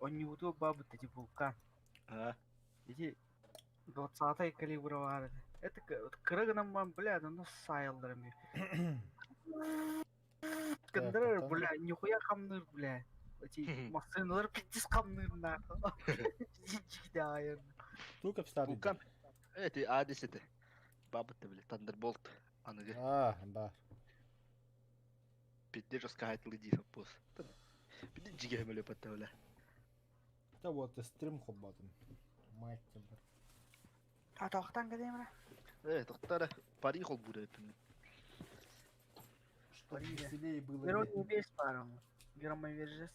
Онньууту баабыт ити булкаан. А, Ити 20 калибра баар этэ. Это кыра гынан баран, бля, ону саайаллар эмиэ. Кындырар, Так, бля, нихуя хамныыр, бля. Эти массыыналар пиздец хамныыр нахуй. Дьиктайын. Туу кэпсэтэр Булкан. Эти Адис этэ. Бабыт били Thunderbolt аныгы. Аа, баар. Пиздец раскаятылы дии соппуос. Пиздец дьигэ мөлө паттавла. Да вот стрим холбоотум. Майк бар. А тоқтан кәдемірі? Э, тоқтара пари холбуур эппин. Чтоб веселее было. Герой небес бар он. Громовержец.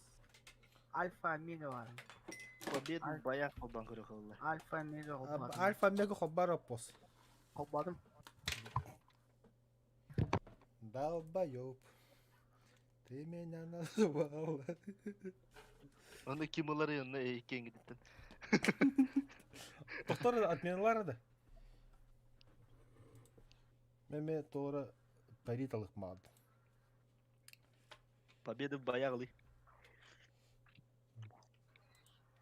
Альфа Омега бар. Победу в боях холбан көрө холла. Альфа Омега холбадым. Альфа Омега холбар оппос. Холбадым. Долбоёб. Ты меня назвал. Оны ким ылары онно иккиэн Тохтор отменалар да. Меме тора париталых мад. Победа в боях ли.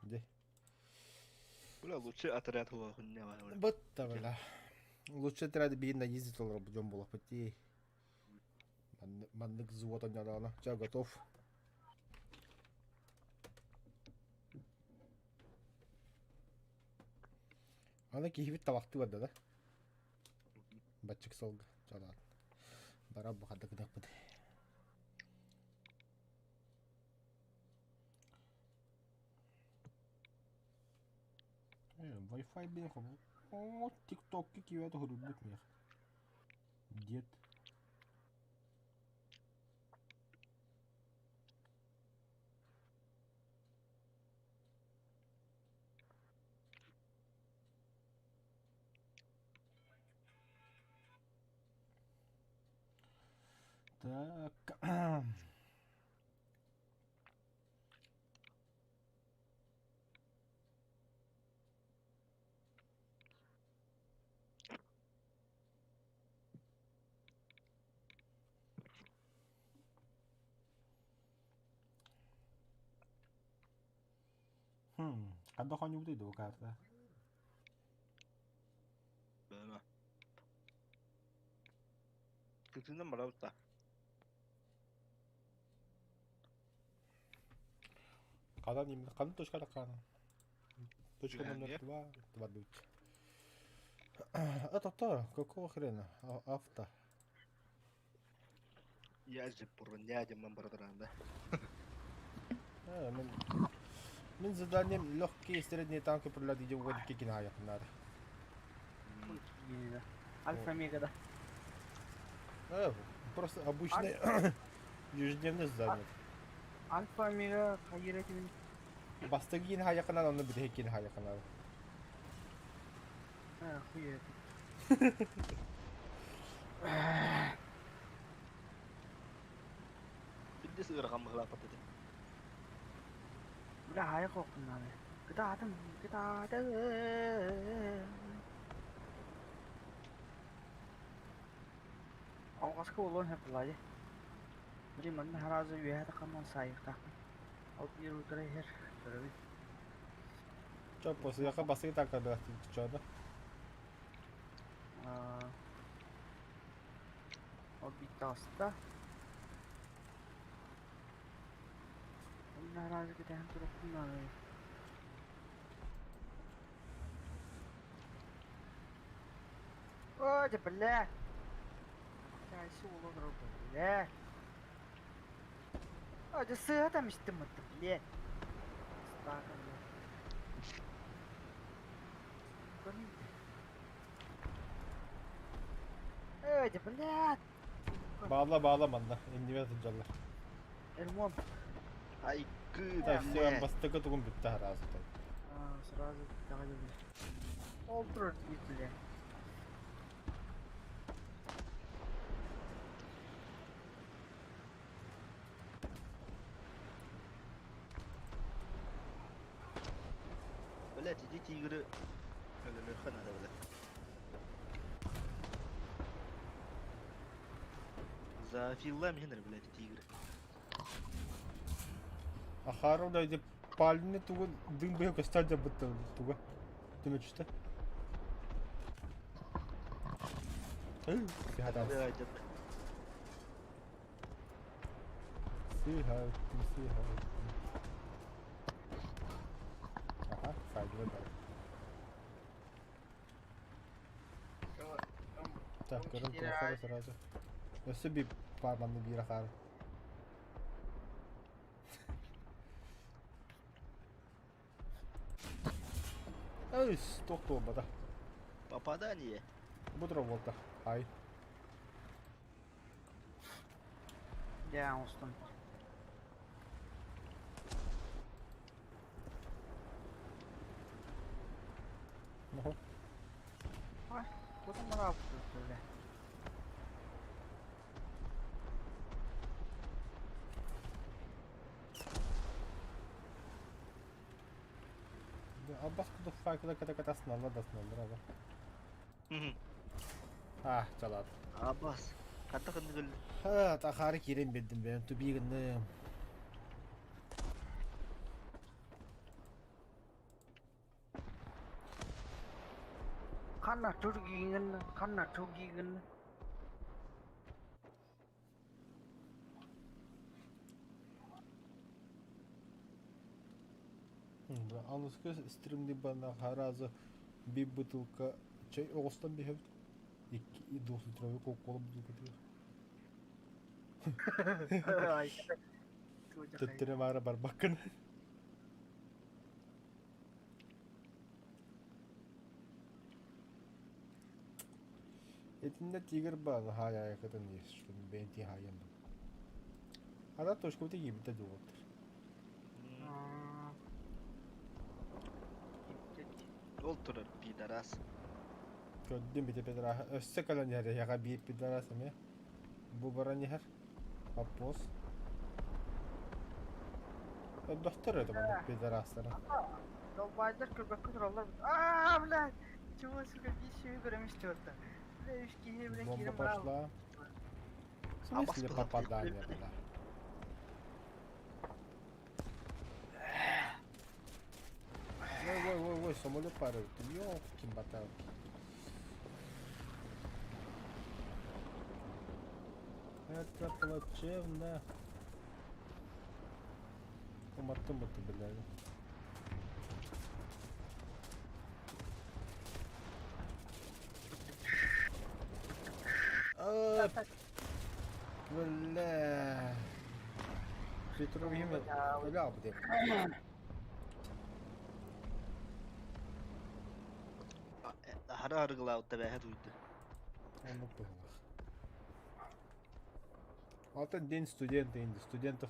Де. Бля, лучше отряд хуа хуйня бар. Бытта бля. Лучше отряд биин наездит олар будем было пути. Маннык взвод онньононо. Чэ, готов. Аны киһибит табахтыы барда да? Баччык сылга чалаан. Бара бухадык гынахпыт. Wi-Fi бин хобу. О, тиктокки киvet хурубут мех. Дед. Так. Хм, ханна хоньубутуй дуо карта? Бэма. Кытынан барабыт Хадан именно ханна точка такана. Точка номер Түһээҥҥэ? два, два дуть. Это то, какого хрена? А- Авто. Я же бурнядем братан, Э, мин, мин заданием легкие и средние танки пролет где угодно кикина надо. Альфа Омега да. Э, просто обычное ежедневное задание. Альфа Омега хайыр этибин. Бастыгин хаяканан, онно бүтэһиккин хаяканан. А, хуй Бидде сыырхан быһылааппат этэ. Бля, хайа хоққуннааны. Кытаатым, кытаатым. Алғашқы олон хэп буолла Били манна хараазы үөһэ тахамман саайыахтаахпын. Ол биир утары иһэр көрөбүн. Чо, после бастыгы танка чода. Ол биир таҕыста. Онно хараазы кэтэһэн туруккун наадый. О, дьэ бля! Дальше уолу бля! О, дьэ сыыһа там истим это, бля! Стака, бля. Эй, дьэ, бля! Баала баала манна, иннибэ сылдьаллар. Эрмон. Ай, Так, все, бля. бастакы тугун бүттэ хараазы. А, сразу давай, бля. Ол турар бля. Блять, идите игры. Өлөлөххө надо, бля. За филлам хинер, блядь, эти игры. Ахару да иди. Пальны тугун дыҥ быһа көстөр дьабыттар туга түмүчтэ. Сыһа Сыһа сыһа. Аха, сайдыга бар. Так, көрөн туохха сразу. Өссө биир паар манны биир ахаар. Эй, туох туолбата. Попадание. Бу тура буолта. Ай. Дьэ, оҥостон. Оһо. Ой, кутум бараабыт бля. Аббас курдук факела ката-ката сыналлар да сыналлар аба. А, чалаат. Аббас. Ханта ханнык өллү? Ха, тахаары киирэн биэрдим бэйэм тубии гынным. Ханна тургиҥын, ханна тургиҥын. Аныгыскы стримни банаха разы биир бытыылка чэй оҕустан биһэбит. Икки двухлитровый кока-кола бутылкатыгар. Төттөрү маара барбаккын. Итиннэ тигр баҕа хаайаайакытын диир, что бэйэн хаайан дуу. Ада точкабыта киирбитэ дуу Ол турар пидорас. Көрдүм бите пидорас. Өссө кэлэн иһэр эһиэхэ биир пидорас эмиэ. Бу баран иһэр. Аппос. Элбэхтэр это маннык пидорастара. Долбайдар көрбөккө тураллар. Аа, блядь! Чего, сука, биир сүөһү көрөм истиотта. Бля, үс киһи, бля, Бомба киирэн баран. пошла. В смысле попадание было? Ой, ой, ой, ой, самолет падает. Ёлки-моталки. Это плачевно. Уматтым будто, блядь. А, Бля. Петровим, бля, бля. Аһара арыгылаабыта бээһэ тууйда. Оннук быһыылаах. Алтан день студента инде. Студентов,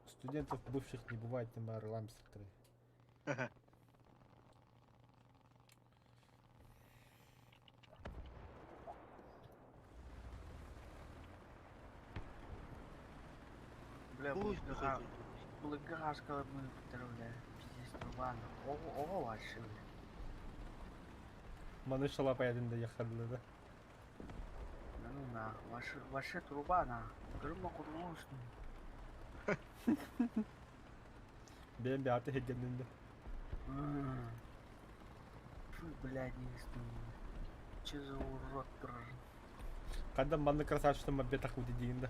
студентов бывших не бывает, тем арыламсыктыры. Бля, Ой, былыргы былыргы хааскалар мыыппыттара, бля, пиздец турбаан. Оҕо оҕо вообще, бля. Маны шалапаядын да яхадылы да. Ну на, вообще, вообще труба на. Көрүм курмуустун. Бэйэм бэйэҕэ хэггэннин да. Фу, блядь, не Че за урод турар? Хандан манны красавчик мобетах удидиин да.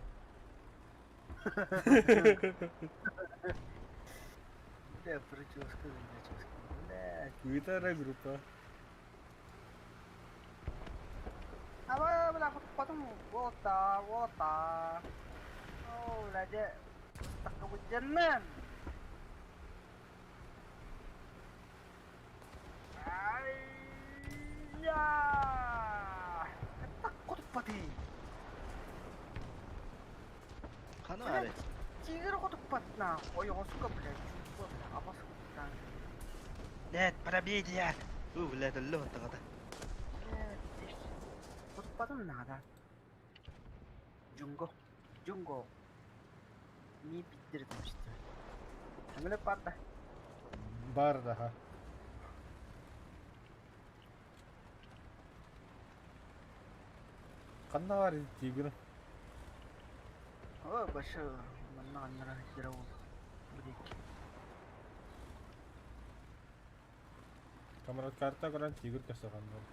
Бля, прическа, прическа. Блядь. Ыытара группа. А, бля, потом вот так, вот так. О, блядь, так Ай-я! Так кутуппатый. Хана аре. Тигр кутуппатна. Ой, осука, блядь, чувство, бля, абас кутуптан. Нет, пробитие. У, блядь, өллө оттаҕата. Блядь, кутуппатым надо. Джунго, Джунго. Не питтер что. Самолет парда. Бар да. Ханна бар тигр. О, башы, манна аннара хира ол. Бурик. Камера карта көрөн тигр көсөҕөннөр.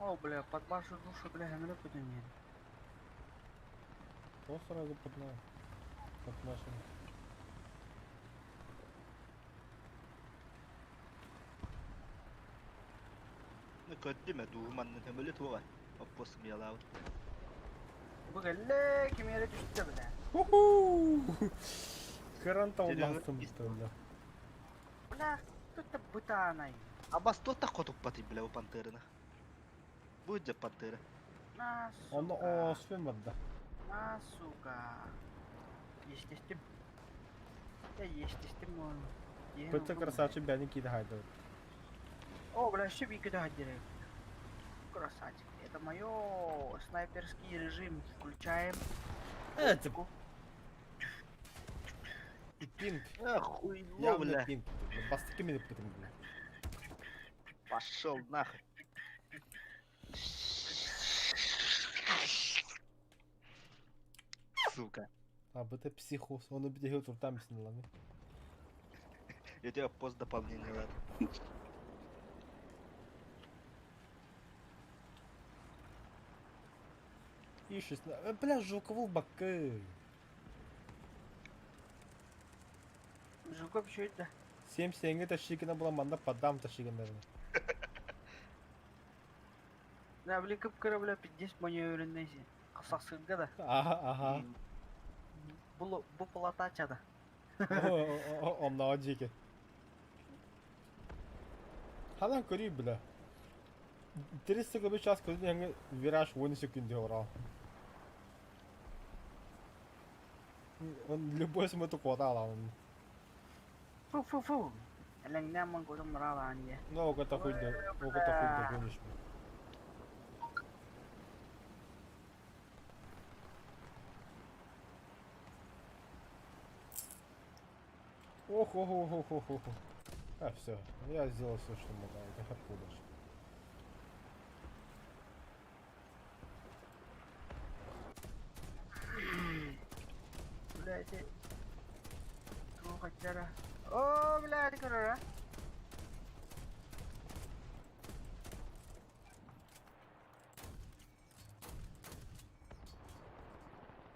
О, бля, под вашу душу, бля, гамлю подумали. То сразу под, на... под нашим. Ну көрдүм ээ дууһум аннын көмөлө туоҕа. Оппуос сымыйалаабыт. Бу кэллэ, ким эрэ түстэ, бля. Уху! Кыран таулаастым бля. Бля, кто-то бытаанай. Абас туох хотуппатый бля бу пантераны. Бу дьэ пантера. На, Онно сука. оспен барда. На, сука. Естественно. Я естественно. Пытта красавчик бәни киде хайда. О, бля, еще бики да Красавчик. Это мое снайперский режим. Включаем. Это пинг. Эх, хуйло, Явно бля. пинг. Бастыки мени пытым бля. Пошел нахуй. Сука. А, это психоз. Он убедил туртам сняла. Я тебе пост дополнение ладно. И 16. Бля, Жукову бакы. Жуков что это? 7 сенге тащикина была манда подам тащикина, наверное. Да, бля, кып корабля 50 маневренный. Касасырга да. Ага, ага. Бу бу платача да. Онна жеке. Ханан көрүй бля. 30 секунд час көрдүн вираж 10 секунд ора. Он любой смету квадала он. Фу фу фу. Элеңнен ман көрүм мыралаан Ну, огата хуйда, огата хуйда гонишь. Ох, ох, ох, ох, ох, ох. А, все. Я сделал все, что мог. А, это хапку дальше. Бля, эти... Туохачара. О, бля, это корора.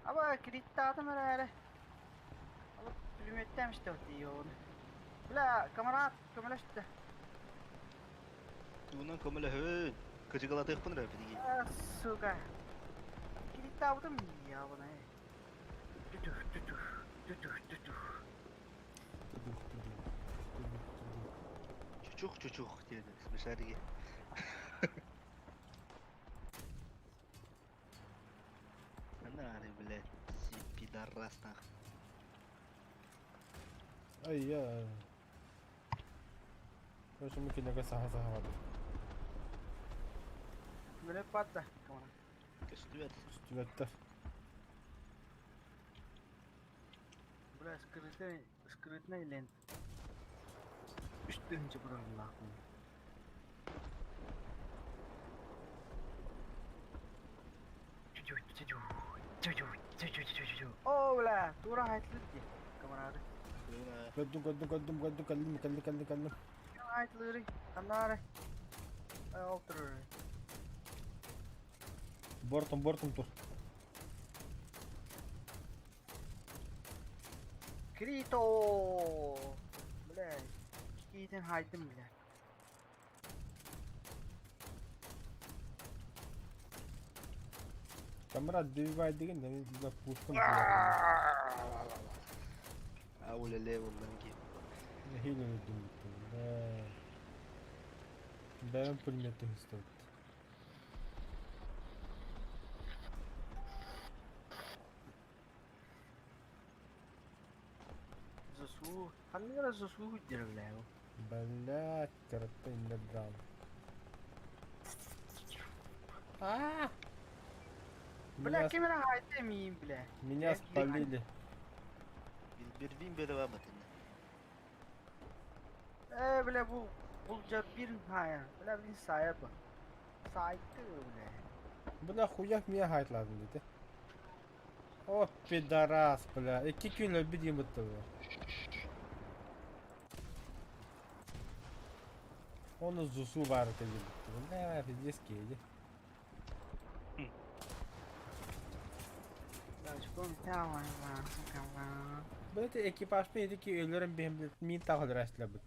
Аба, кредитатым эрэ. Алып пулеметтем что дейон. Бля, камарат, көмөлөштү. Туунан көмөлөһүн. Кыжыгалатыахпын эрэ билигин. А, сука. Кредитабытым ябына. Түтүх, түтүх, түтүх, түтүх. Тудух, тудух, тудух, тудух. Чучух чучух диэн смешарики. Анары, блядь, си пидорас нахуй. Ай, я... Короче, мы кинега саха саха бады. Бля, патта, камарат. Көстүбэт. Стюветтер. Бля, скрытный, скрытный лент. Үстүнче бұрынлақын. О, бля, тура айтылды. Камарады. Көддүм, көддүм, көддүм, көддүм, кэллим, кэлли, кэлли, кэллим. Айтылыры, канары. Олтырыр. Бортом, бортом тур. Крито! Бля, кейтен хайдым, бля. Камера добивай деген, да мен туда пушкам. А улеле оннан ки. Хиле өдүм бітті. Бәрін пулеметті ұстады. Засу. Қандай засу дер, бля. Блять, карата иннердан. А! Бля, Меня, камера хайдым, бля. меня спалили. Билбирбин бере батын. Э, бля, бу бул жат бир хая. Бля, блин, сая ба. Сайтты, бля. Бля, хуяк меня хайтладым dedi. О, пидорас, бля. Iki күн bir yumurta бля. Оны ЗУСУ баар этэ диэбиттэр. Бля, пиздец киһи. Бэти экипажпын ити ки өлөрөн биһим мин таах өлөрөөстүлэрбит.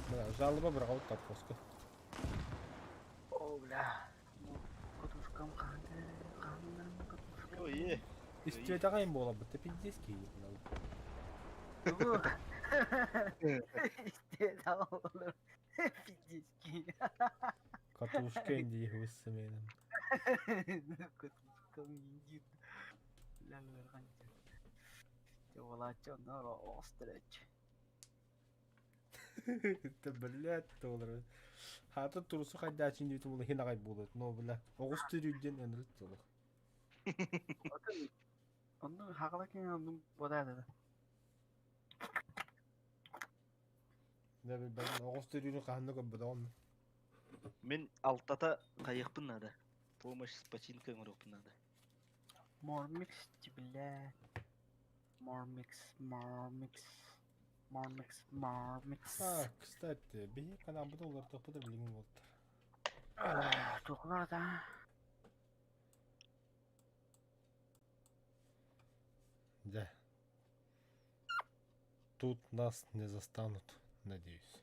Бля, жалоба быраҕабыт топпоско. О, бля. Катушкам хаһан катушкам. Ой, Истибэтэҕэ им буолабыт, пиздец киһи. Тугу? Истибэтэҕэ буолар. Пиздец киһи. Катушка инди выссыменем. Катушкам индит. Ләңгірған. Олачы оннор остырач. Это, блядь, толор. Хата турсу хайдаачын диэти була хин аҕай буолуот. Но, бля, оҕус түрүйден ынырык толох. Онну хагала кин онну бода. Да, билбэтим, оҕус түрүүнү хаһан да көрбөтөҕүм. Мин алтата хайыахпын наада. Помощь с починкой оҥоруохпун наада. Мормикс, бля. Мормикс, Мормикс, Мормикс, Мормикс. А, кстати, биһи каналбыт олортохпут да билигин буолтар. Туохлар да. Да. Тут нас не застанут, надеюсь.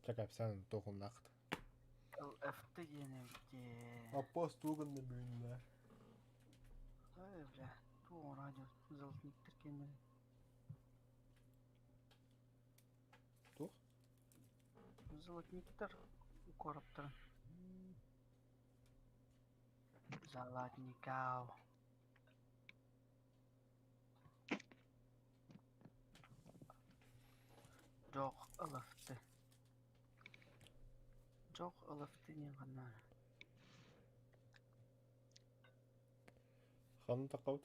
Чакап сен тоқымнақт. ЛФТ диэн эбит. Аппос туган бүүннэр. Ой, бля. Туох радио золотниктар кэннэ. Туох? Золотниктар кораптарын. Золотникау. Дьох ЛФТ. Дьох ЛФТ диэн ханна? Ханна таққабыт?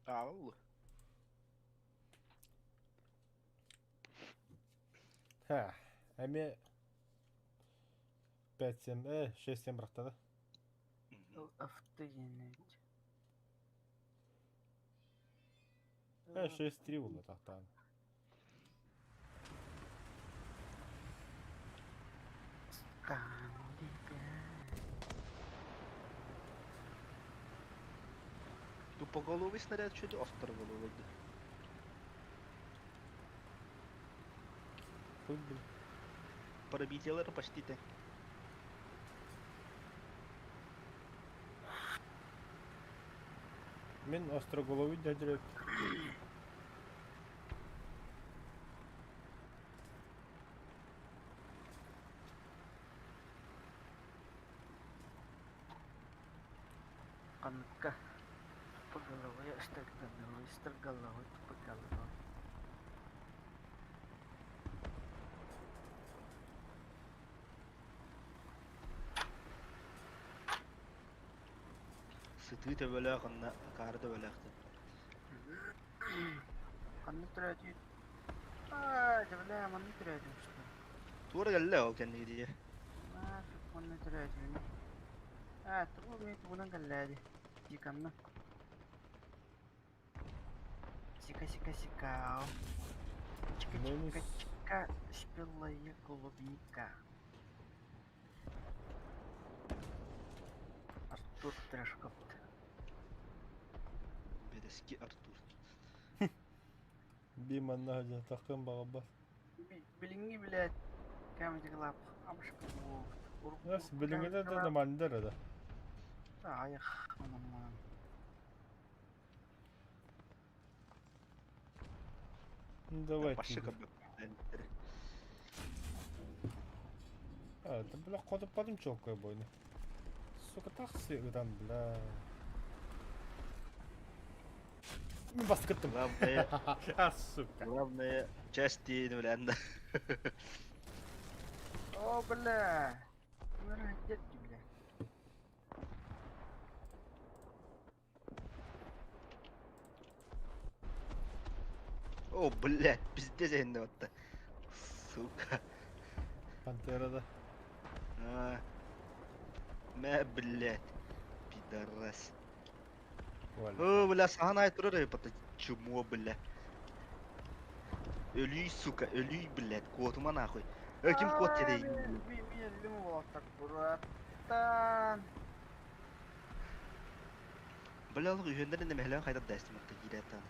Аал. Ха, эми 5-7, 6-7 бырахтада. ЛФТ диэн эбит. 6-3 буолла тахтаан. Тупоголовый снаряд что-то остроголовый. Хуй, блин. Пробителер почти ты. Мен остроголовый дядя. Ханныкка. Тупоголовый, остроголовый, остроголовый, тупоголовый. Сытыы төбөлөөх онно акаары төбөлөөхтөн. Ханна төрөөтүй? Аа, бля, манна төрөөтүм что. Туора кэллэ ол кэнниги дии. Нафиг манна төрөөтүм. Аа, тугу мен тугунан кэллээди. Дикамна. Сика сика сика. Чика чика чика, спелая голубика. Артур Трешков. Бэрэски Артур. Би манна хадьа тахтан баҕарбат. Билиҥҥи билээт Comedy Club абышка буолбут. Нас билиҥҥитэ да нормальндар да. Аҕыйах онон Ну давай. Пашка А, да бля, хотуппатым чуолкай бойну. Сука, тахсы ытан, бля. Баскыттым. Главное, А, сука. главное, части бля. О, бля! Бля, бля. О, блядь, пиздец я инде Сука. Пантера да. А, мә, блядь. Пидорас. О, бля, саһан ай турар эбит, чмо, бля. Өлүй, сука, өлүй, блядь, куотума нахуй. Э, ким куот дедей? Ми өллүм уолаттар, братан. Бля, ол үһүөннэрин эмэһэлээн хайдах дэстим атта киирээттааны.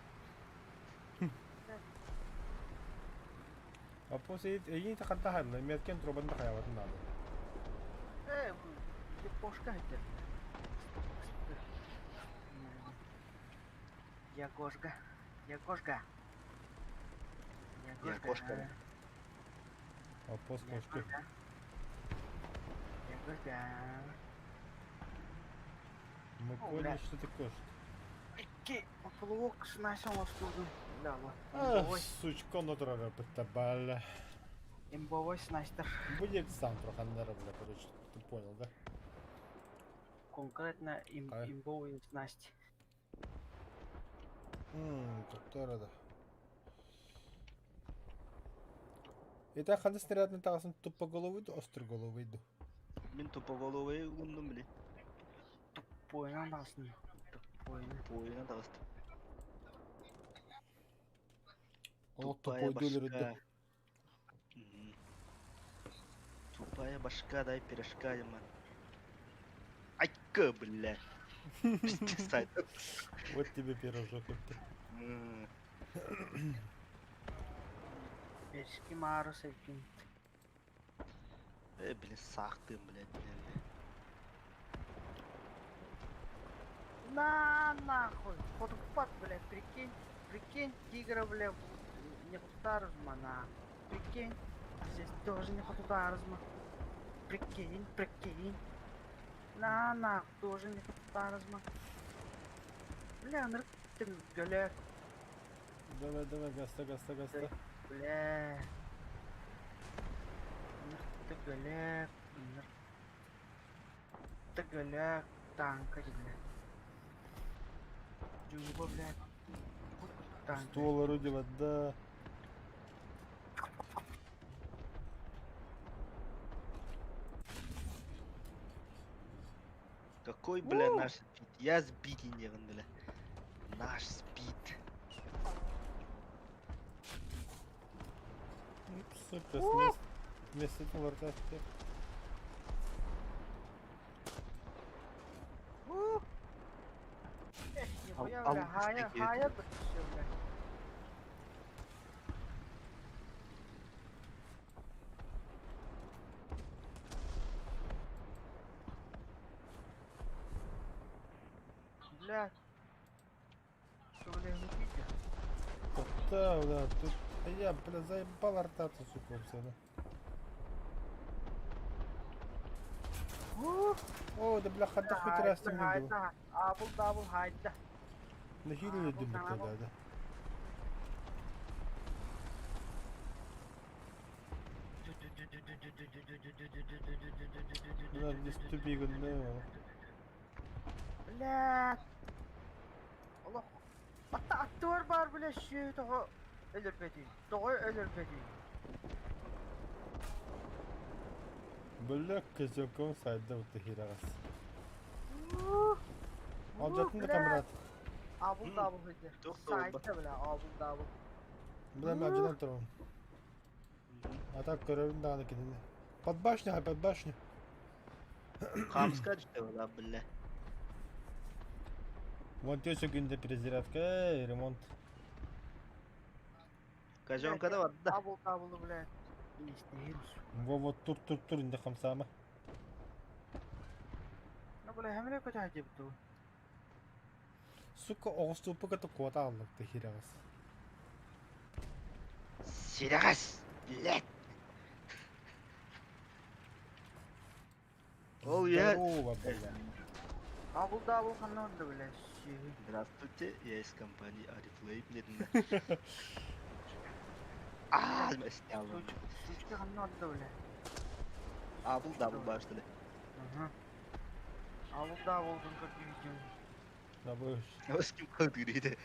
Аппос эйиин ханта хайла, меркен трубан да хаябатын надо. Э, япошка это. Ягошка. Ягошка. Ягошка. Аппос кошка. Ягошка. Мы поняли, что ты кошка. Икки оплуок снасен остудун. Да, вот. А, сучка, натурально подтабала. Имбовой снайстер. Будет сам проханнера, бля, короче, ты понял, да? Конкретно им, имбовый снасть. Токтор да. Это ханды снарядный тагасын тупоголовый да остроголовый да. Мин тупоголовый ундум били. Тупойнан тагасын. Тупойнан. Тупойнан тагасын. О, тупой дөлөрүдө. Тупая башка, дай пирожка, man. Айка, бля. Вот тебе пирожок это. Пирожки мару севкин. Блин, сахтым, блядь, блядь. На нахуй. Подпад, блядь, прикинь. Прикинь, тигра, блядь, не хутарзма, на. Прикинь, здесь тоже не хутарзма. Прикинь, прикинь. На, на, тоже не хутарзма. Бля, ты гуляк. Давай, давай, гаста, гаста, гаста. Бля. Ты гуляк, ты гуляк, танка, бля. Джуба, бля. Ствол орудия, вода. Какой, бля, наш спид? Я сбить не бля. Наш спид. Сука, вместо этого рта. Нихуя, бля, хая, хая, бля. Бля. Что, бля, не пить? Да, да, тут я, бля, заебал ртаться, сука, все, да. О, да бля, хадда хоть раз не было. Абул дабул хайда. Нахили дым тогда, да. Бля, не ступи, гна. Бля. Аллах. Атта аттуар бар, бля, ши того өлөрбөтүй. Того өлөрбөтүй. Бля, козелком сайда вот хирагас. Алжатын да камрад. Абул дабул хыдыр. Сайда, бля, абул дабул. Бля, мен ажынан турам. А так көрөбүн дагы кинини. Под башню, под башню. Хамска да, бля. Вон тёща күндө перезарядка, ремонт. Козёнка да бар да. Абул дабул, бля. Во вот тур тур тур инде хамсама. Ну, бля, хэмле көтө хажыбты. Сука, оҕуступпа кытта куота аллыкты хирагас. Сирагас, блядь. Ол я. Здорово, бля. Абул дабул ханна бля. Здравствуйте, я из компании Oriflame, дедим. Аа, снял. Сучка ханна бля. Абул дабул бар, что ли? Ага. Абул дабул как видим. Набыш. А с кем калдырыйды?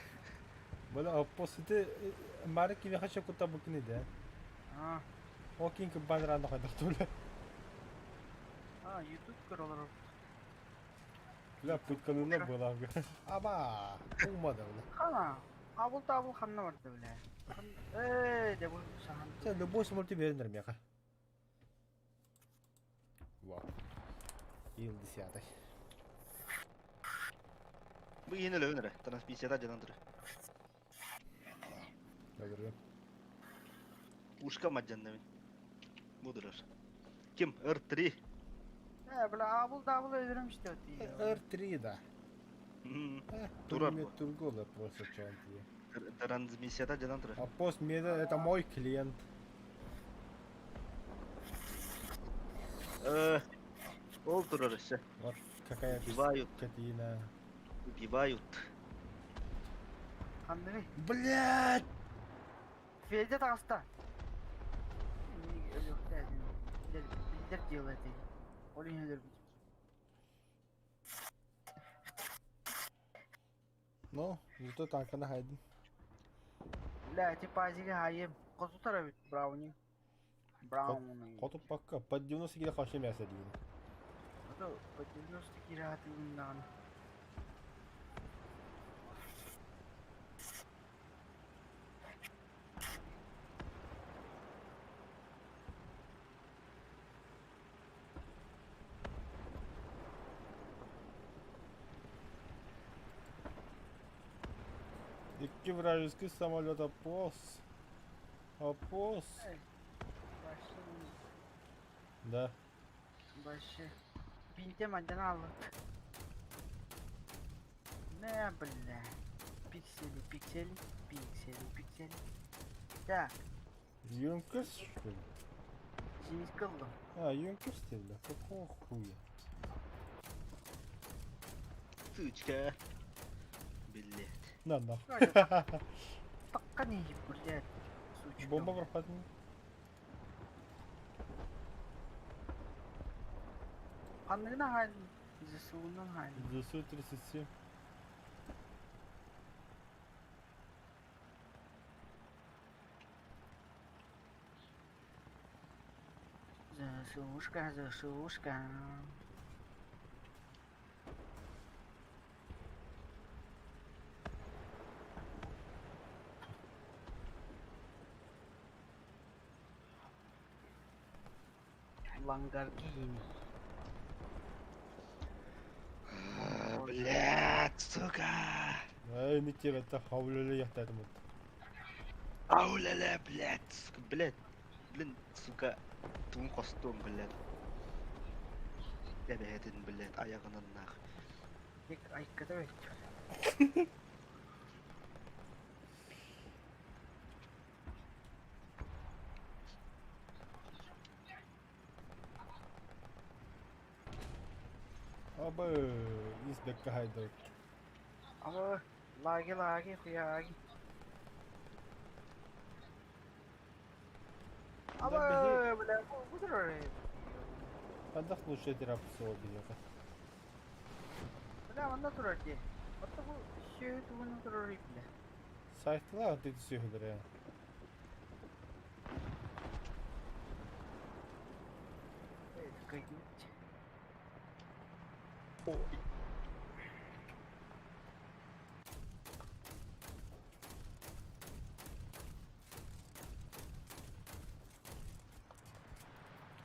Бля, оппосити Марик кимиэхэ чэ куттаммыккын идэ. А, Ол киин кырбаан ыраанна хайдах тула. а, YouTube көрө олорор. Бля, пыткалыылар буолаарга. Аба, уумада бля. Хана, абыл табыл ханна барда бля. Ээ, де бу сахан. Чэ, любой самолеты беринер миэхэ. Вау. Ил десятый. Бу иһин өлөбүн эрэ. Трансмиссията дьанан турар. Өлөрүөм. Пушка мадьаннабын. Бу турар. Ким? R3. Э, бля, абыл табыл өлөрөм işte R3 да. Турар Турар бу. Тургула просто чонтие. Трансмиссията дьанан турар. А пост меда это мой клиент. Ол турар өссө. Вот какая Убивают, скотина. убивают. Ханныгый? Блять! Федя таҕыста. Лидер делает. Ол иһин өлөрбүт. Ну, зато танканы хайдын. Бля, эти пазиги хайым. Хоту тарабит Брауни. Брауни. Хотуппакка под 90 кило хаши мясо диин. Ото по 90 кирааты даҕаны. Икки вражеский самолет опос. Опос. Башы Да. башы. Бинте мандан алды. Не, бля. Пиксели, пиксели, пиксели, пиксели. Так, Юнкерс, что ли? зенитка ыллым. А, Юнкерс ты, бля, какого хуя? Сучка. Блять. На нахуй. Такка не блядь. Сучка. Бомба проходит. Ханныгына хайдын. ЗСУ-нан хайдын. ЗСУ-37. ЗСУшка, ЗСУшка. Ламборгини. Блять, сука. Эй, не тебе, это хавлюли яхтармут. Ауляля, блять, сука, блять. Блин, сука. Туун хостуом, блять. Эбэһэтин, блять, айаҕынан нах. Айката бит. Аба, избекка хайдат. Аба, лаги лаги хуяги. Аба, бля, бу турар. Хандах лучше терапсо биэхэ. Бля, манна турар дии. Отто бу сүөһү тугунан турар бля. Сайтла ты сүһүлэрэ. Кайдыбыт.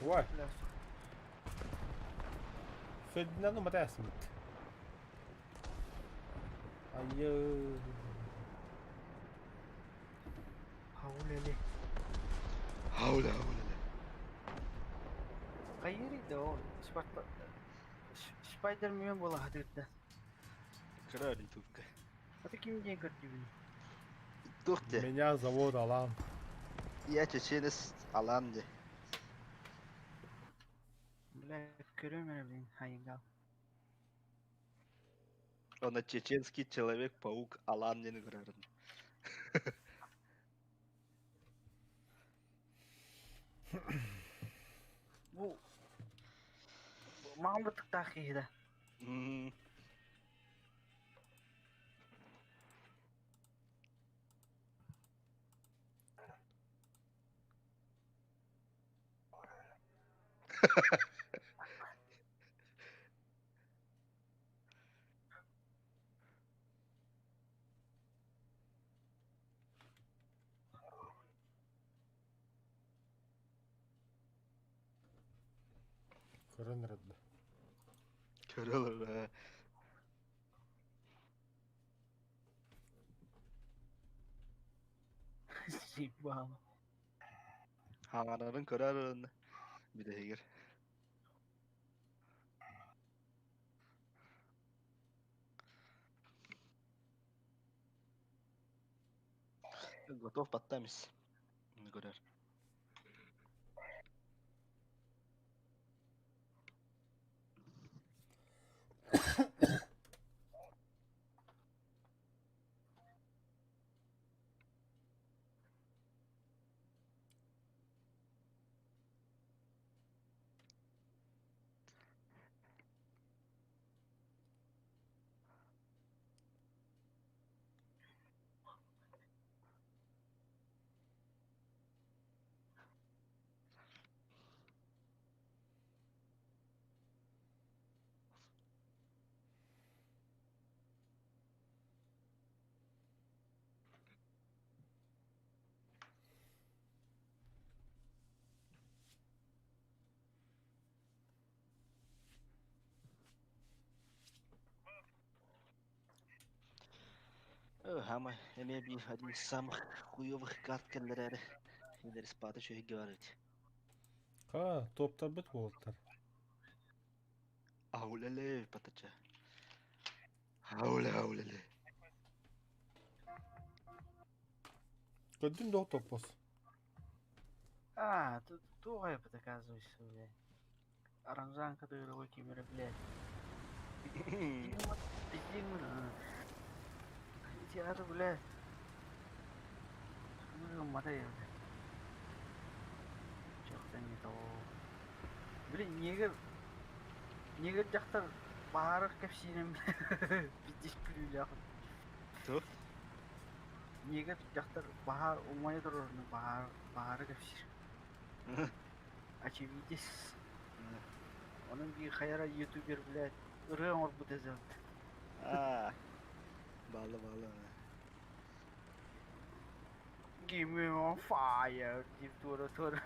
Ой, Бля, Фердинанду матаасмыт. Айы. хаулели. Ауля, ауля. Хайыри да ол. Спарта Спайдермен буола хатырда. Кыра ютубка. Аты ким диэн көрдүбүн? Туох те. Меня зовут Алан. Я чеченец Алан де. Бля, көрөм эрэ блин, хайыгал. Он чеченский человек-паук Алан диэн көрөрүн. Бу маҕан быттыктаах киһи да. Көрөн эрэрдэ. Көрө олорор. Заебало. Хаҥарарын көрөр бүтэһигэр. Готов баттамис. Көрөр. Хама, эмиэ биир один из самых хуёвых карт кэллэрээри. Кинилэр спаты үчүгэйгэ бар эбит. Ха, топтарбыт буолтар. Аулеле, патача. Ауля, аулеле. Көрдүн да топпос. А, тут тугая оказывается, блядь. Аранжанка тыгырова кимере, блядь. Театр, блядь. Ну, мотай, блядь. Чё-то не то. Блин, негр... Негр дьахтар баарах кэпсиинем пиздец күлүүлээх. Туох? Негр дьахтар баһаар умайа турарына баһаар баһаары кэпсиир. Очевидец. Онон биир хайара ютубер, блядь, ырыа оҥорбут эзэн. Аа. Баалла, баалла. Give me on fire диир туора туора.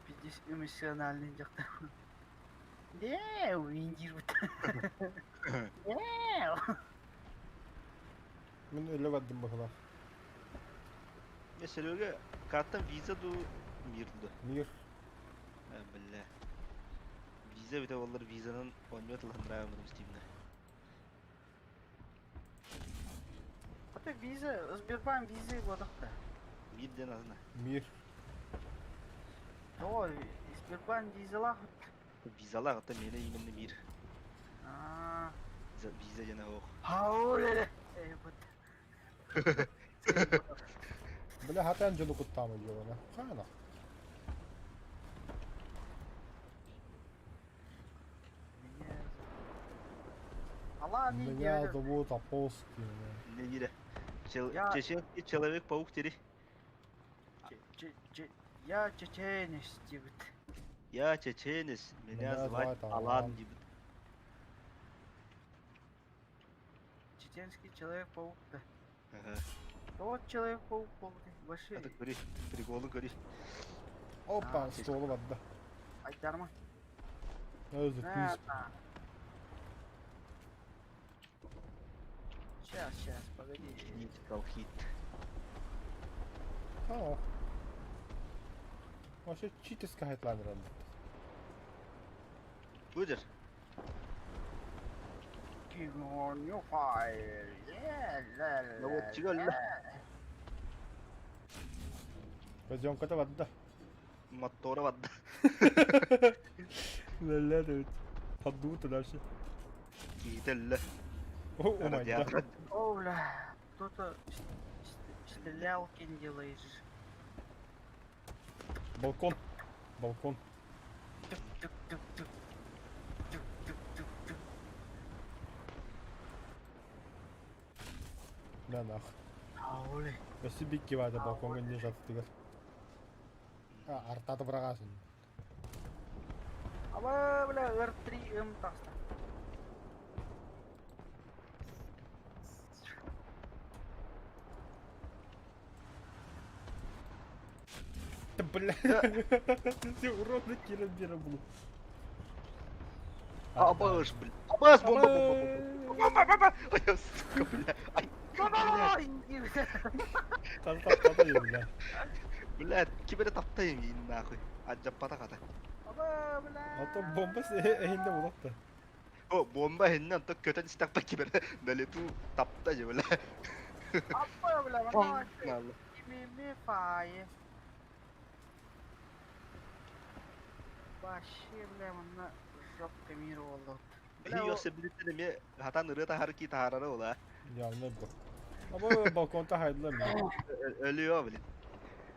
Пиздец эмоциональный дьахтар. Дээ, диир Дээ. Мин өлө бардым быһылаах. Я Серега, картам виза ду мир ду. Мир. Э, бля. Виза бите олар визанан оонньуу тылһыннараа Стивна. А ты виза, Сбербанк виза буолахта. Мир диэн азына. Мир. Оо, Сбербанк визалаах. Визалаах это миэнэ именно мир. Аа. Виза, виза диэн ох. Хауле. Эй, вот. Бля, хатан дьону куттаама диэҕинэ. Хаана. Меня Алла Меня зовут Апостин. Не дире. Я- Чеченский человек-паук тери. Я чеченец, диэбит. Я чеченец, меня звать Алан диэбит. Чеченский человек-паук да. Ага. Вот человек-паук буолбут. Большой. Это көрүй, приколун көрүй. Опа, А, столу барда. Айдарма. Өзі На, күйіс. на. Сейчас, сейчас, погоди. Critical hit. Аа. Вообще читерский хайтлайнер онно. Будешь? Give me on your fire. Yeah, la, la, Ну вот, чего, la. Казёнката барда. Мотора барда. Лэлэ дэбит. Поддуута дальше. Киителлэ. О, о май да. О, бля, кто-то стрелялки делаешь. Балкон. Балкон. Тук-тук-тук-тук. Тук-тук-тук-тук. Да нах. Аули. Өссө бикки баада балкоҥҥа не жатытыгар. Артаты быраҕасын. Аба, бля, R3 М таста. Да бля, ты урод на Кира был. Абаш, бля. Абаш, бомба, бомба, бомба. Бомба, бомба. Ой, сука, бля. Ай, Хата бля. Бля, ким эрэ таптайым иин нахуй. Адьаппата хата. Аба, бля. А то бомба эһинде булакта. О, бомба эһинне онтон көтөн истэхпэ ким эрэ на лету тапта же, бля. Аба, бля, Пам. вона Ми фае. Вообще, бля, манна жопка мира болот. Бля, Йосе билиттен эме хатан ырыа таһар ки таһарара ола. Явно бу. Аба балконта хайдылар ми. Өлүө, блин.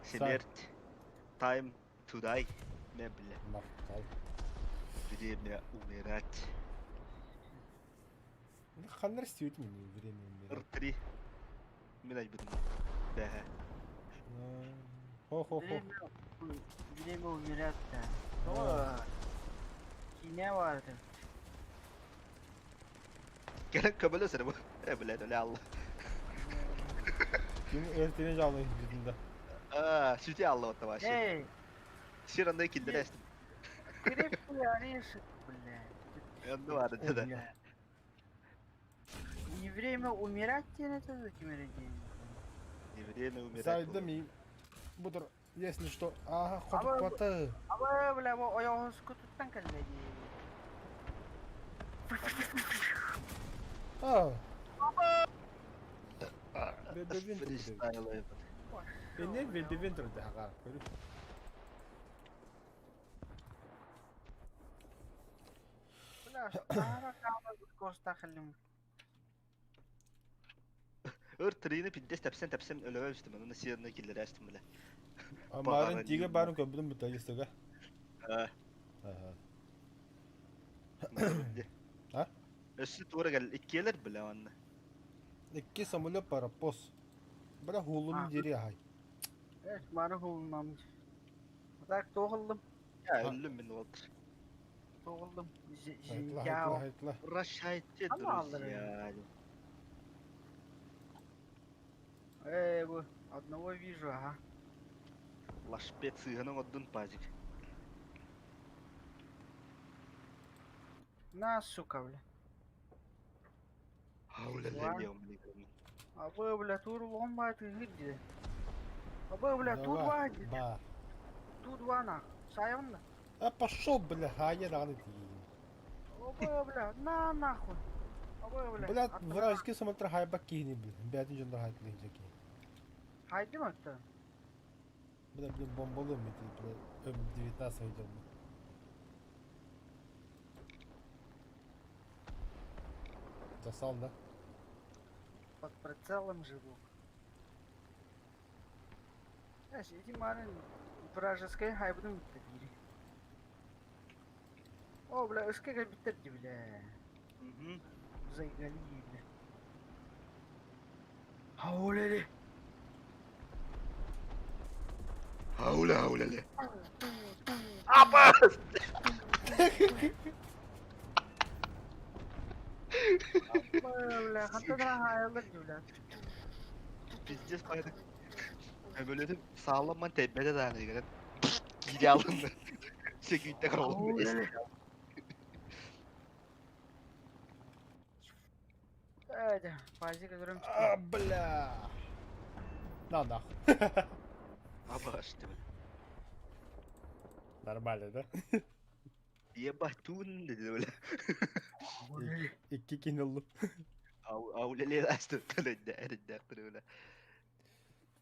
Смерть. Time to die. Не, бля. Мактал. Время умирать. Ханнар стүйт мени время умирать. R3. Мин айбытым. Бэһэ. Хо-хо-хо. Время, время умирать, да. Кине барды. Кэлэн көмөлөс эрэ бу. Э, бля, өлө алла. Ким эртене жалны жүзүндө. А, сүтэ алла отта вообще. Эй, Сир андай киллере эстим. крепкий орешек, блядь. Энди бары да. Не время умирать тебе это кимере день. Не время умирать. Сайда ми. Будур, если что. Ага, хотук баты. Аба, бля, бу оёғын скутуттан кэллэ. А. Бебе Фристайл этот. Эне бебе да ага. Бля, ара кама коста хелим. R3-ни пиндес тэпсен тэпсен өлөбө истим. Аны сирне киллере эстим, бля. Марын тиге барын көбүдүм бут айыстыга. А. Ага. А? Өссө тура кел иккиэлэр бля манна. Икки самолет парапос. Бра хулун жери хай. Э, мары хулунам. Так тоғылдым, Я өллүм мин олтыр. тоғылдым. Айтла, Жау. айтла, айтла. Прощайте, Ана алды. друзья. Э, бу одного вижу, ага. Лашпет сыгының оддун пазик. На, сука, бля. Аулеле. А вы, бля, тур ломба ты где? А вы, бля, тут два, Давай, Ба. тут два нах. Сайонна. А пошел, бля, хая раны ты. Оба, бля, на нахуй. А вы, бля. Бля, вражеский самолет хай бакини, бля. Бятин жондар хай тлин жаки. Хайди ма-то? Бля, бля, бомбалым эти, бля, М19 идем. Засал, да? Под прицелом живу. Знаешь, эти марын вражеская хайбудым битте О, бля, өскеге биттерди, бля. Мгм. Зайгали, бля. Аулели. Ауля, аулеле. Апас! Бля, хантадра хайылыр, бля. Пиздец пайдык. Өмөлөтүм саалам теппеде да деген. Кире алынды. Секүйтте каралым. Эди, пазик көрөм. А, бля. На нахуй. Абаш деп. Нормально, да? Ебать тун деди бля. Икки кинул. Аулеле асты төлөндө эринде бля.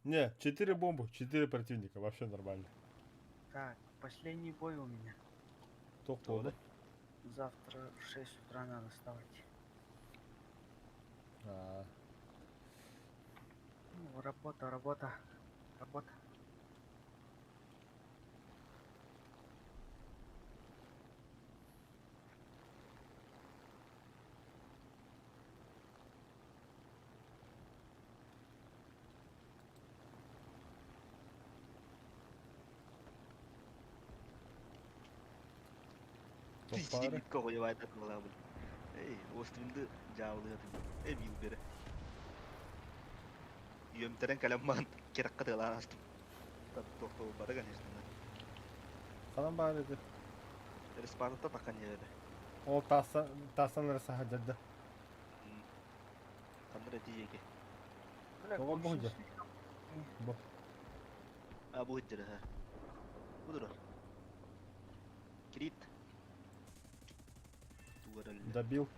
Не, четыре бомбы, четыре противника, вообще нормально. Так, последний бой у меня. Тоқ болды. Завтра в 6 утра надо вставать. А, Ну, работа, работа, работа. Тохпары. Зенитка хуевайда была, блин. Эй, остримды жаалыгатын. Эй, билбere. Үөмтэрэн кэлэн маан керакка тыалаан астым. Тохтобулбата, конечно. Ханан баар edi. Респарта такан yerede. Ол таасан таасан эрэ саһадьарда. Хандар эти жеке. Бля, Тоҕо больше буһдьа? слишком. Бу. А бу хиджер ха. Будур. Крит. Тугаралла. Добил.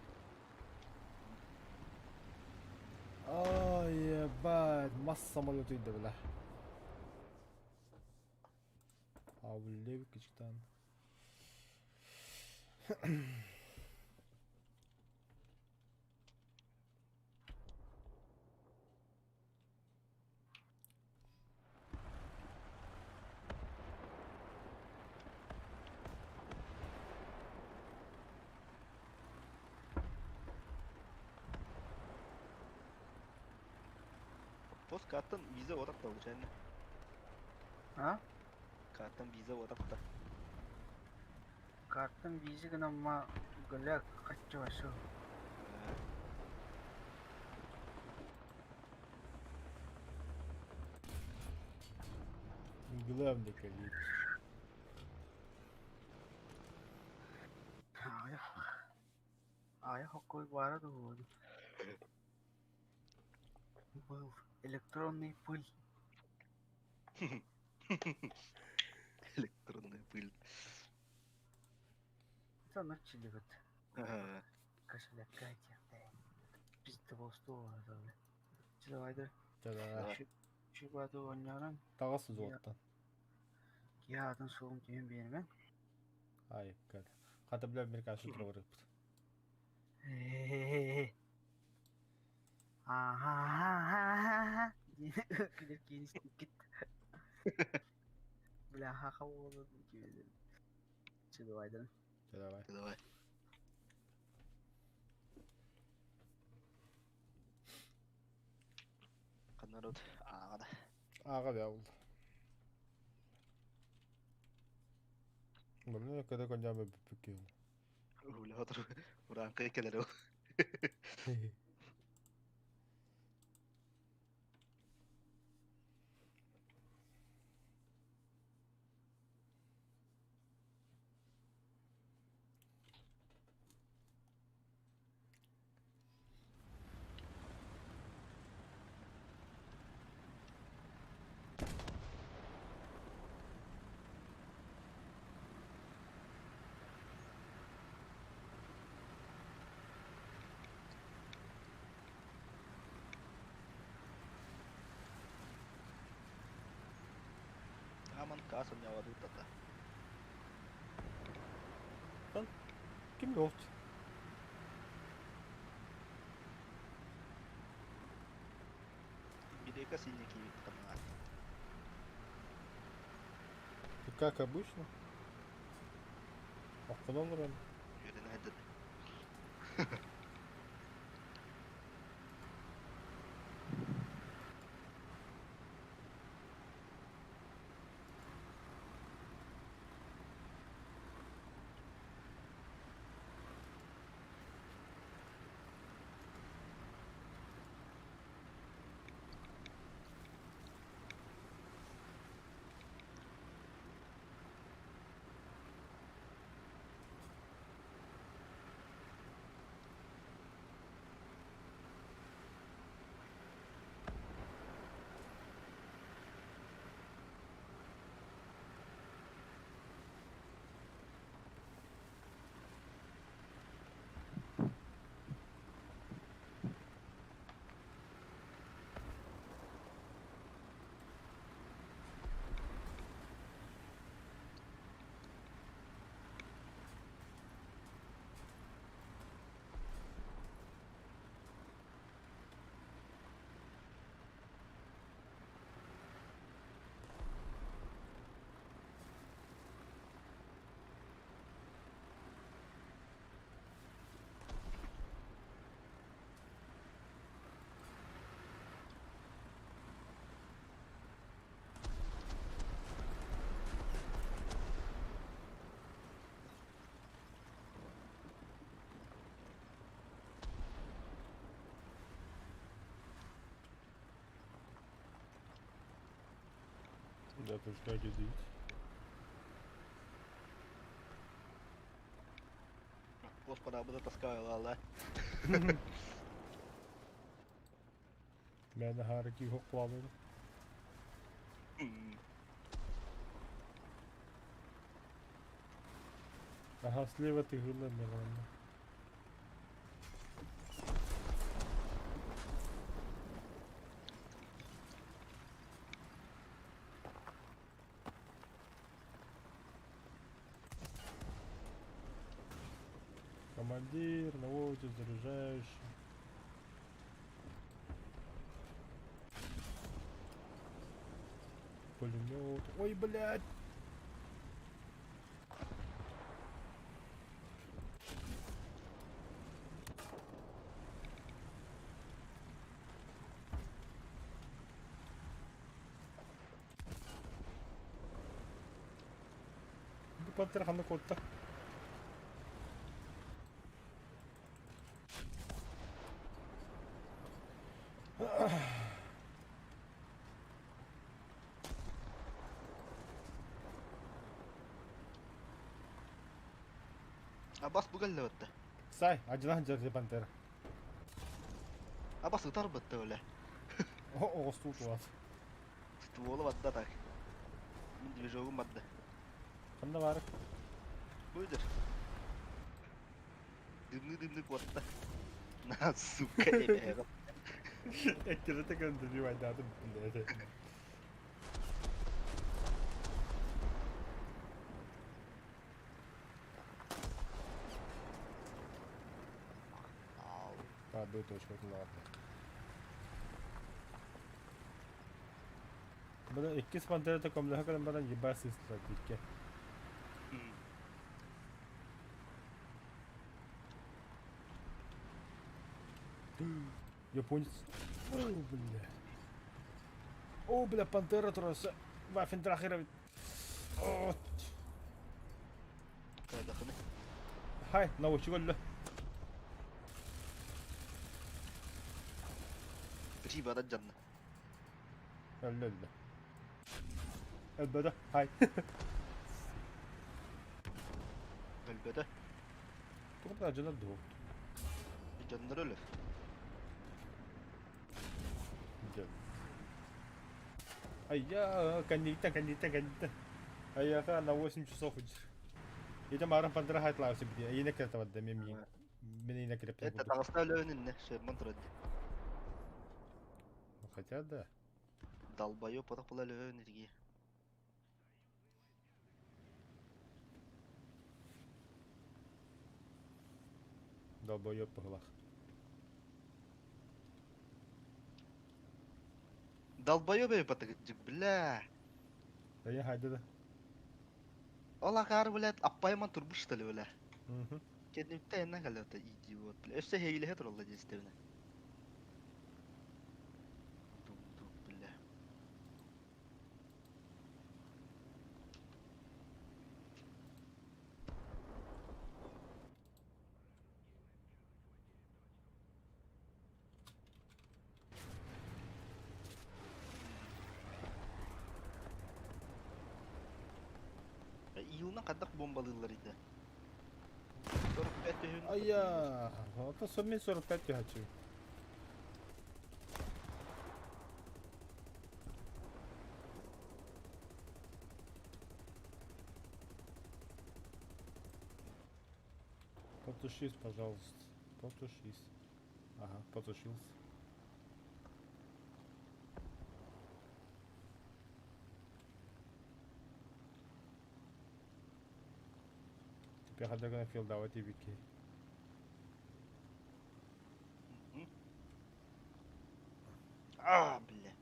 Ай, ебать, мас самолет үйді бля. Ауле кычтан. Пост каттан виза отак та случайно. А? Каттан виза отак та. Карттан виза гына гуля хочу вообще. Главный калит. Ая. Ая какой барады вот. Был электронный пыль. Электронная пыль. Это начали вот. Ага. Кошеля Катя. Пизда болсу бля. Давай да. Жада. Чубаду ойнарам. Тағасы зуаттан. Ядын суым түйін бермен. Ай, кәл. Қата бля американшы тұра барып. Ага. Күлер кейін істеп кетті. Бля, хаха болды. Давай да. Давай. Давай. Канарот. Ага. Аға бя болды. Бұны когда конжамы бүппүк Уля отыр. Уранка келер. Аман касан явады тата. Ким oldu? Бидека синий канал. Как обычно. Аққынан ұран. Үйрен әдір. Бля, кэдиит. Господа, буду таскала. Мээнэ хаары киһи куалын. Ага, слева ты гыла меланна. Командир, наводит, заряжающий. Пулемет. Ой, блядь! Бу пантера ханна куотта. Абас бугалла батта. Сай, адьылаһан дьарыйа пантера. Абас ытар батта өлө. Оҕостуу туат. Ствола батта так. Мин движогум батта. Ханна баар? Быдыр. Дымны-дымны куотта. На, сука, эбэ. Эккирэтэ көндөбүү айдаатым блядь. Одну точку, ну ладно. Бына иккис пантерата көмөлөһө көрөн баран ебать сыыстылар икки. Японец. О, бля. О, бля, пантера тураса. Ваффендрахер. О, Кайдахыны. Хай, научи өллө. Бри бара дьанна. Өллө өллө. Өлбөтө, хай. Өлбөтө. Тугу дьонор дуо? Дьоннор өлөр. Дьон. Айя, кэнниттэн, кэнниттэн, кэнниттэн. Айяха на 8 часов идешь. Ити марын пантера хайтлаасы бити. Айына кертабадда мен мин. Мен айына киреп Это таҕыста өлөөнүннэ, шерман турар. Хотя да. Долбоёб потох була өлөөн ирги. Долбоёб пыһылах. Долбоёб эбит бля. Айа хайда да. Ол акаар, блядь, аппайман турбуш что ли, бля. Мгм. Кэнниттэн эннэ кэллэ идиот, бля. Өссө хейлэһэ туралла диэстэбинэ. Дук-дук, бля. Июна хайдах бомбалыыллар ити. 45 түһүн. Айя, ото сомми 45 түһәчү. Потушись, пожалуйста. Потушись. Ага, потушился. Теперь хотя бы давайте вики. Мгм. А, бля.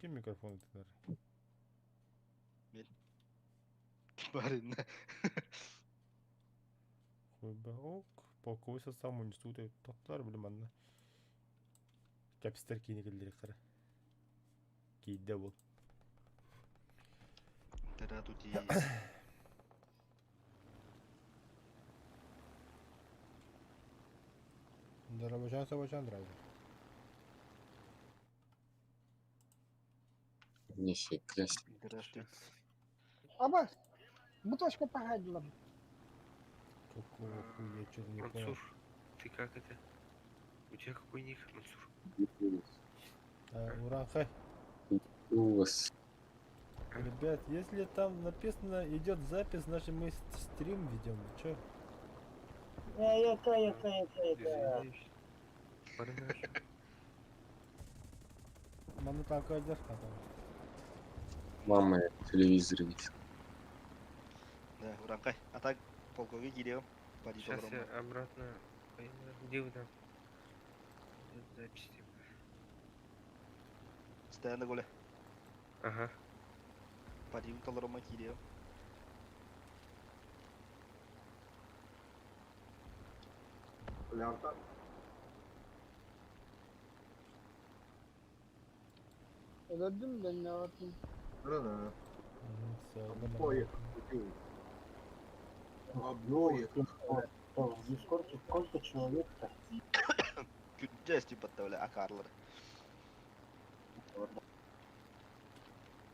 Ким микрофон этилэр? Барин. Хуйба ок. Полковой состав института тоқтар білім анна. Кәпістер кейіне келдері қара. Кейде бол. Здравствуйте. Дарабачан Сабачан драйвер. Нифига себе. Здравствуйте. Аба, бутылочка погадила. Какого хуя, я что-то не понял. Мансур, ты как это? У тебя какой ник, Мансур? А, Уранхай. У вас. Ребят, если там написано идет запись, значит мы стрим ведем. Че? Извиняюсь. Барнаш. Маны танка потом. Мама, я телевизор видел. Да, Уранкай. А так полковик идем. Пари Сейчас я обратно поеду. Где вы там? Идет запись типа. Стояна голе. Ага. Пари толрома кирием. Öldüm ben ne yapayım? Все, Обоих. В Дискорде сколько человек-то? Күнчэс подставля акарлар.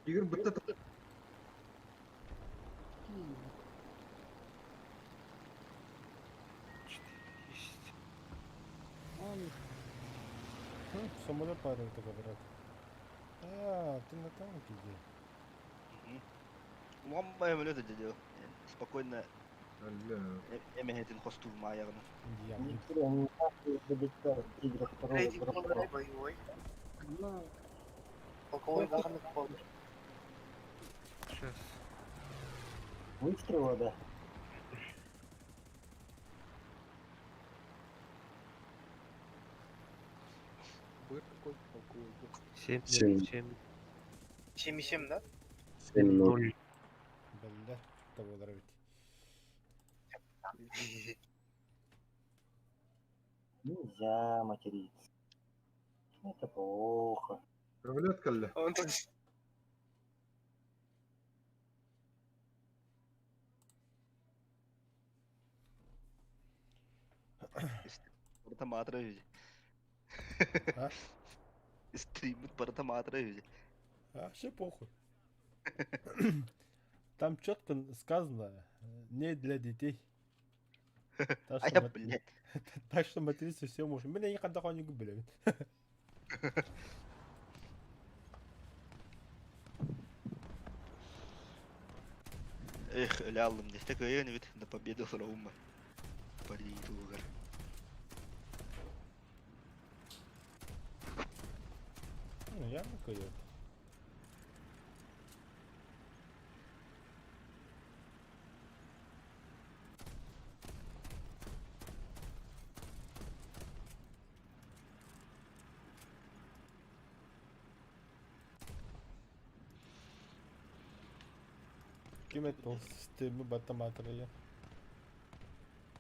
Игорь, бытта Есть. Самолет падает только, брат. А, ты на танке иди. Улам самолет делал. Спокойно эмэхэтин хостур маягына. Я Не не так тигра второго Третий дропа. боевой. Полковой Сейчас. Выстрела, да? Семь, Семь. семь, 7,7, да? 7-0. ноль. Бля, того дровить. Нельзя материться. Это плохо. Самолет калля. Он тут Барыта маатыра үһү. А? Стриммит барыта маатыра үһү. А, вообще похуй. Там четко сказано, не для детей. Так А что, я, блядь. так что материться все можем. Меня никогда не губили. Эх, өлө аллым десте кыйын бит на победу фроума. Пари тугар. Ну, я кыйын. Ким это стримы батаматрия?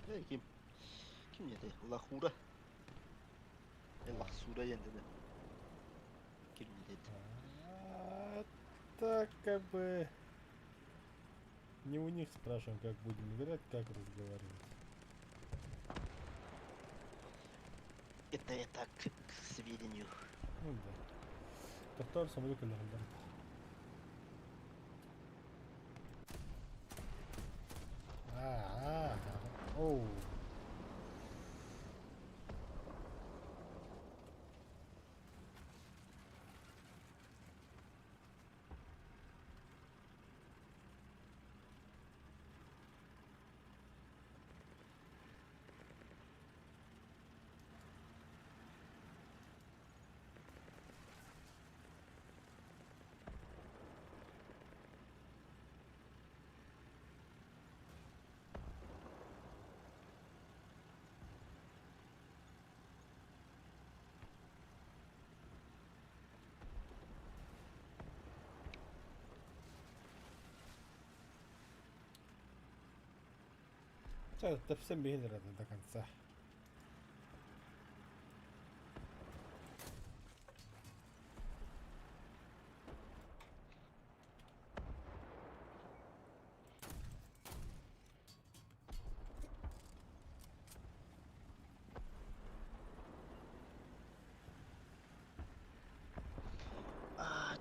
Э, ким? Ким еді? Лахура. Э, Лахсура енді да. Ким не деді? А, Так как бы не у них спрашиваем, как будем играть, как разговаривать. Это я так, к сведению. Ну да. Повтор самолет или А, а, оу. Это все бегает до конца.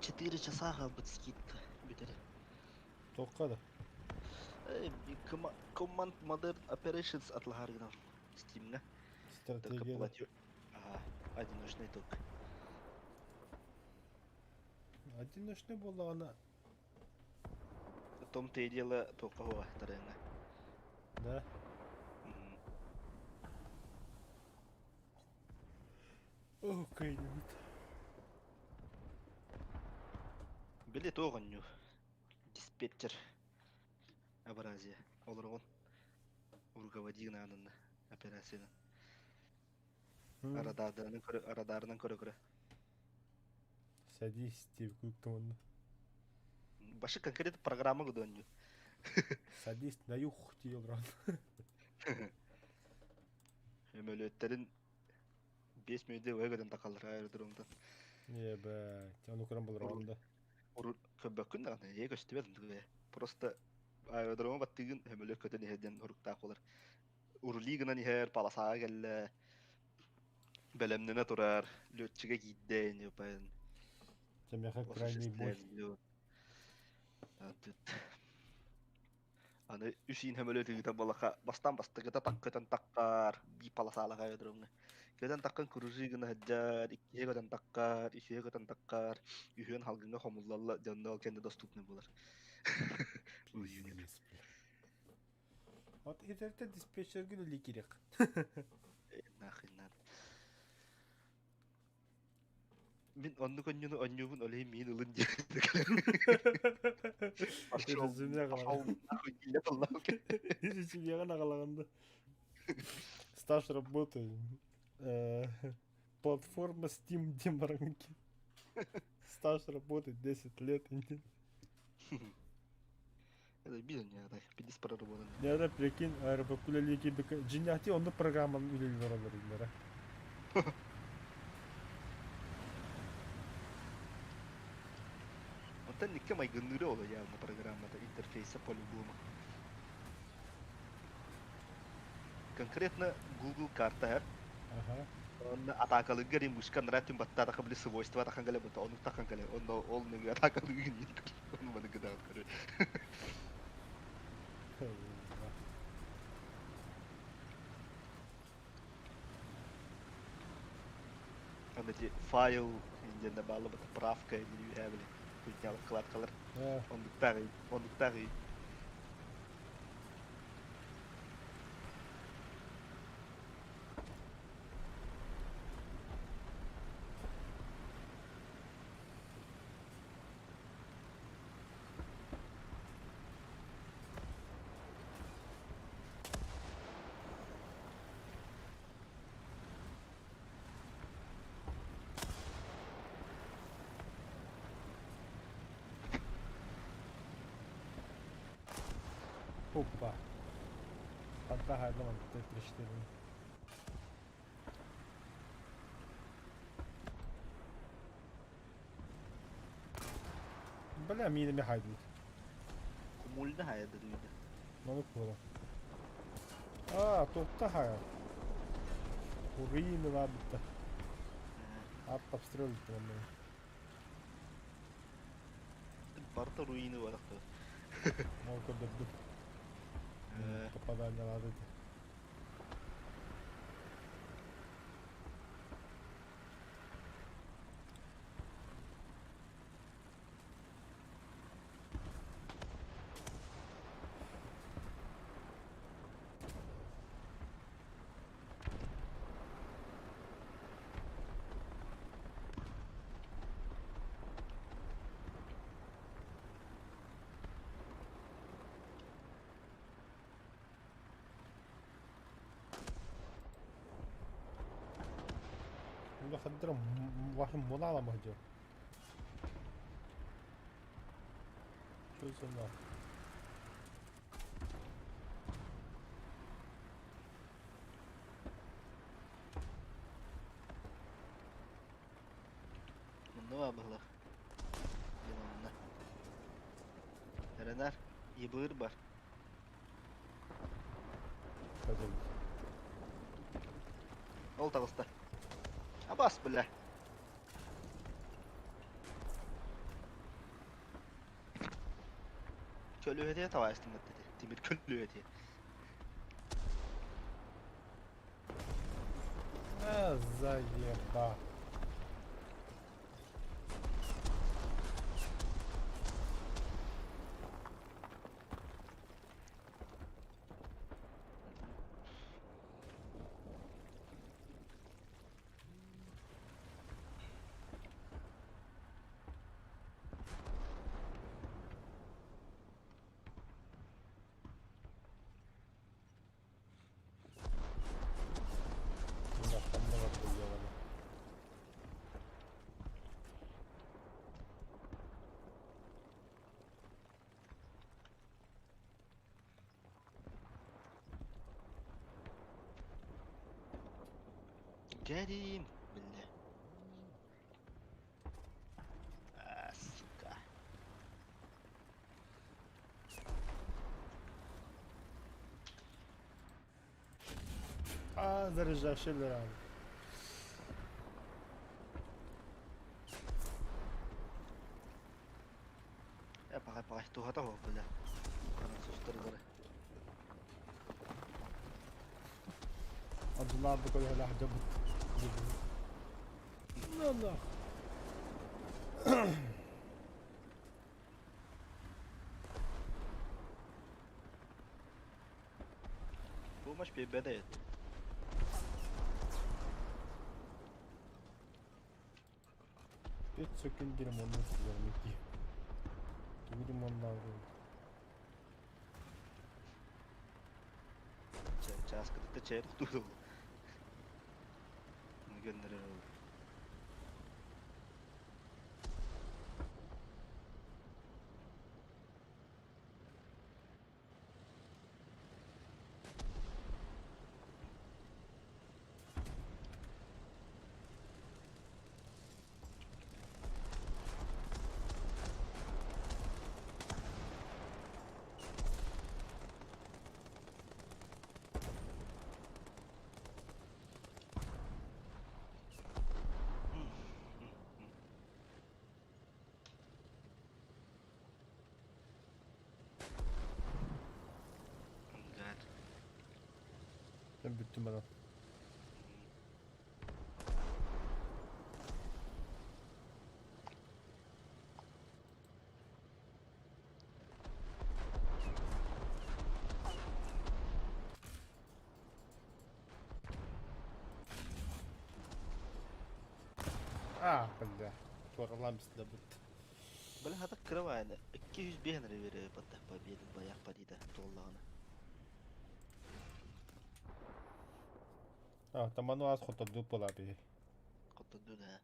4 часа хаалбыт скидка бүтэрэ. Тоққа да. Command Modern Operations атлаһар гынан Steam'ҥа. Только Стратегия. платю. Ага, одиночный только. Одиночный буоллаҕына В том-то и дело только хуа тарыҥа. да. О, кайныбыт. Били туох онньуу. Диспетчер. Абразия. Олорон. Руководил аанын операциянан. Радарынан көрө радарынан көрө-көрө. Садись деп күктім онно. Башы конкретно программа гыдонню. Садись на юг дии олорон. Өмөлөттөрүн 5 мүнөтэ уһа көтөн тахаллар аэродромтан. Ебать, ону көрөн болор да. Көрбөккүн даҕаны, эйэ көстүбэт онтуга. Просто аэродрому баттыгын өмөлөт көтөн иһэр диэн уруктаах буолар. Урули гынан иһэр, полосаҕа кэллэ, бэлэмнэнэ турар, летчигэ киирдэ, ини Чэмэхэ крайний бой. Аны үс иин хөмөлөт ыыта балаха бастаан бастакыта таккытан таккар биир полосалаах аэродромҥа. Көтөн таккан кружи гына сылдьар, иккиһэ көтөн таккар, үсүһэ көтөн таккар, үһүөн халгыҥҥа хомуллалла дьонно ол кэннэ доступный буолар. Пиздец, бля. Вот итэртэ диспетчерге үлэлии кириэх. Нахрен надо. Мин оннук онньуну онньуубун ол иһин миин ылын диэн. Пошел, Резюме пошел нахуй дииллэ тыллаах. Резюмеҕин аҕалаҕын да. Стаж работы. Платформа Steam Демаранки. Стаж работы 10 лет. Это биир не пидис проработан. Дьэ, прикинь, аэропортка үлэлии киирбиккэ дьиҥнээхтии оннук программанан үлэлиир олороллор иннэрэ. Оттон икки майгынныыра ол явно программата интерфейса по-любому. Конкретно Google карта Ага. Онно атаакалыырга диэн мышка анараа өттүн баттаатахха били свойства тахан кэлэ быта оннук тахан кэлэ онно ол нөҥүө атаакалыыгын диэн ону маны гынаҕын көрөр. Аны ити файл диэн бааллыбыт правка или үһээ били хуйнялык вкладкалар оннуктаах оннуктаах Опа. Ханта хайдаман Т-34. Бля, миинэ хайдыбыт. Кумульна хайда дүйдэ. Маны куола. А, топта хайа. Руины баар битта. Арт обстрел битта Барыта руины барахта. Ол көрдөрдүм. Попадание этэ. Хаддара واحد мунала махджа. Что за нахуй? Мунна баһылах. Диманна. Эренар, ебыр бар. Пойдем. Ол таҕыста. Абас бля. Көлүөһэтиэ табаайыстыммыт этэ. Тимир көлүөһэтиэ. А, заеба. Да, ханна барда дьиэҕинэ. Get him! Биллэ. А, сука. А, заряжающий ран. Э, паҕай, паҕай, туһата суох, бля. Французтар Адылаабы көлөһөлөөх дьабыт. На нах. Помощь победает. Пять секунд ремонт верники. Тугу ремонт Чааскыта чэй тохтуур. Гönderir oldu. God. Ben бүттүм ана. А, бля. Туоралаан бит. Бля, хата кырабайны. 205 lira veriyor hatta победа баяк падида туоллаҕына. А, таману ас хоторду буолаа би. Хотторду да.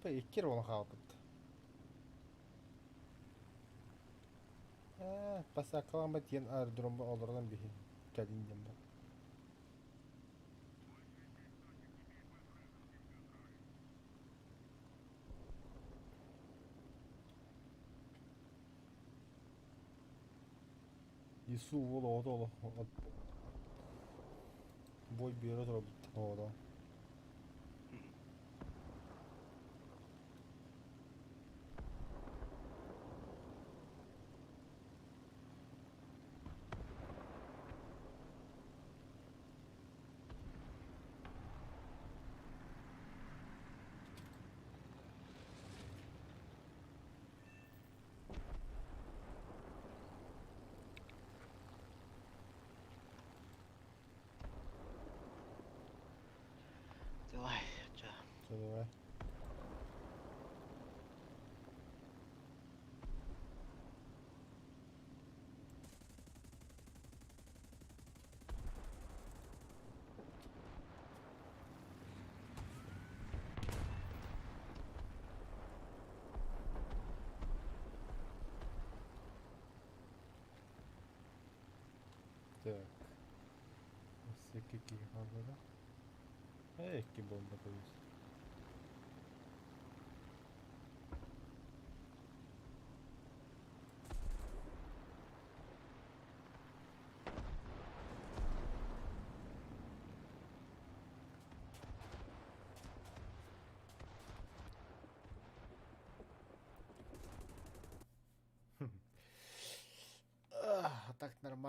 Ба иккер буолан хаалбыт. Э, пасакалаан диэн аэродромба олорон биһин. Кэлин диэн бар. Ису уол оҕото олох бой биэрэ турабыт оҕото. Давай, ча. Чэ, давай. Так. Өссө киһи хаалла. Э, икки бомба көбүс.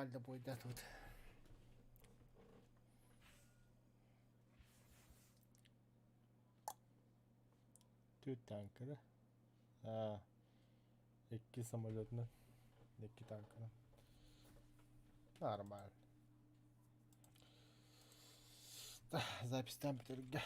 Нормально буойдаатыбыт. Түөрт танка да? Аа, икки самолетунан, икки танканан. Нормально. Записьтан бүтэргэ.